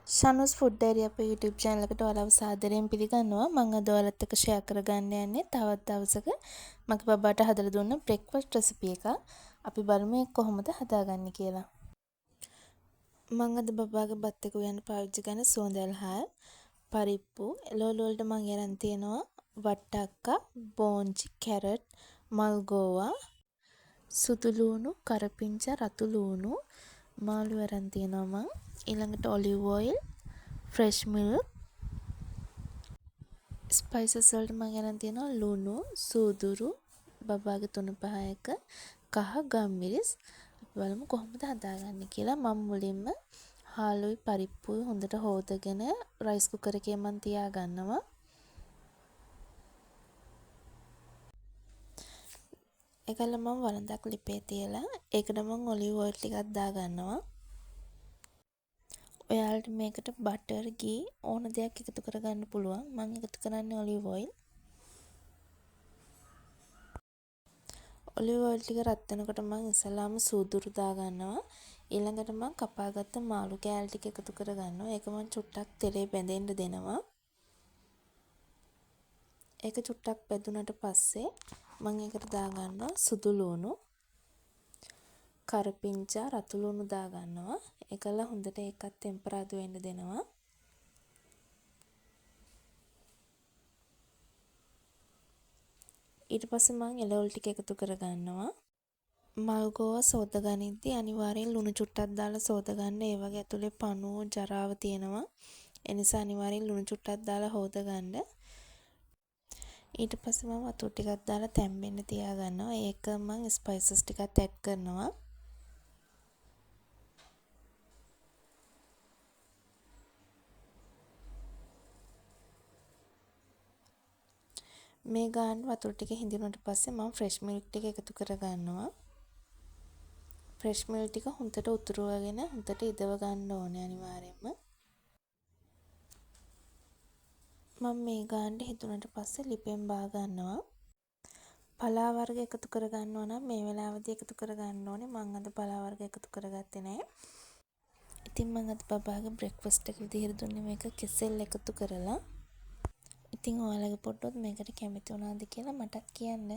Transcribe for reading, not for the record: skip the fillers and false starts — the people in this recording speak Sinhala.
ෂනුස් ෆුඩ් ඩයරි අපේ YouTube channel එකට ඔයාලව සාදරයෙන් පිළිගන්නවා. මම අද ඔයාලත් එක්ක ෂෙයා කරගන්න යන්නේ තවත් දවසක මගේ බබාට හදලා දුන්න බ්‍රෙක්ෆාස්ට් රෙසිපි එකක්. අපි බලමු ඒක කොහොමද හදාගන්නේ කියලා. මං අද බබාගේ බත් එක උයන්න පාවිච්චි කරන සුවඳ හාල්, පරිප්පු, එළවලු වලට මං අරන් තියෙනවා වට්ටක්කා, බෝංචි, කැරට්, මල්ගෝවා, සුදු ලූණු, කරපිංචා, රතු ලූණු, මාළු අරන් තියෙනවා මං. ඊළඟට olive oil, fresh milk, spices වලට මං අරන් තියෙනවා ලුණු, සූදුරු, බබාගේ තුන පහ එක, කහ ගම්මිරිස්. අපි බලමු කොහොමද හදාගන්නේ කියලා. මං මුලින්ම හාලුයි පරිප්පුයි හොඳට හෝදගෙන රයිස් කුකර් එකේ මං තියාගන්නවා. ඒකල්ල මං වළඳක් ලිපේ තියලා ඒකට මං ඔලිව් ඔයිල් ටිකක් දාගන්නවා. ඔයාලට මේකට බටර්, ගී ඕන දෙයක් එකතු කරගන්න පුළුවන්. මං එකතු කරන්නේ ඔලිව් ඔයිල්. ඔලිව් ඔයිල් ටික රත් වෙනකොට මං ඉස්සෙල්ලාම සූදුරු දාගන්නවා. ඊළඟට මං කපාගත්ත මාළු කෑලි ටික එකතු කරගන්නවා. ඒක මං චුට්ටක් තෙලේ බැඳෙන්න දෙනවා. ඒක චුට්ටක් බැඳුනට පස්සේ මං ඒකට දාගන්නවා සුදු ලුණු, කරපිංචා, රතු ලුණු දාගන්නවා. ඒකලා හොඳට ඒකත් තෙම්පරාදු වෙන්න දෙනවා. ඊට පස්සේ මං එළවලු ටික එකතු කරගන්නවා. මල්ගෝවා සෝද ගනිද්දි අනිවාර්යෙන් ලුණු චුට්ටක් දාලා සෝද ගන්න. ඒ වගේ ඇතුලේ පණුවෝ ජරාව තියෙනවා. ඒ නිසා අනිවාර්යෙන් ලුණු චුට්ටක් දාලා හෝද ගන්න. ඊට පස්සේ මම වතුර ටිකක් දාලා තැම්බෙන්න තියාගන්නවා. ඒක මං ස්පයිසස් ටිකත් ඇඩ් කරනවා. මේ ගාන වතුර ටික හිඳිනුනට පස්සේ මම ෆ්‍රෙෂ් මිල්ක් ටික එකතු කරගන්නවා. ෆ්‍රෙෂ් මිල්ක් ටික හොඳට උතුරවගෙන හොඳට ඉදව ගන්න ඕනේ අනිවාර්යෙන්ම. මම මේ ගානට හිතුනට පස්සේ ලිපෙන් බා ගන්නවා. පලා වර්ග එකතු කරගන්නවා නම් මේ වෙලාවේදී එකතු කරගන්න ඕනේ. මං අද පලා වර්ග එකතු කරගත්තේ නෑ. ඉතින් මං අද බබාගේ බ්‍රෙක්ෆාස්ට් එක විදිහට දුන්නේ මේක කෙසෙල් එකතු කරලා. ඉතින් ඔයාලගේ පොඩ්ඩොත් මේකට කැමති වුණාද කියලා මටත් කියන්න.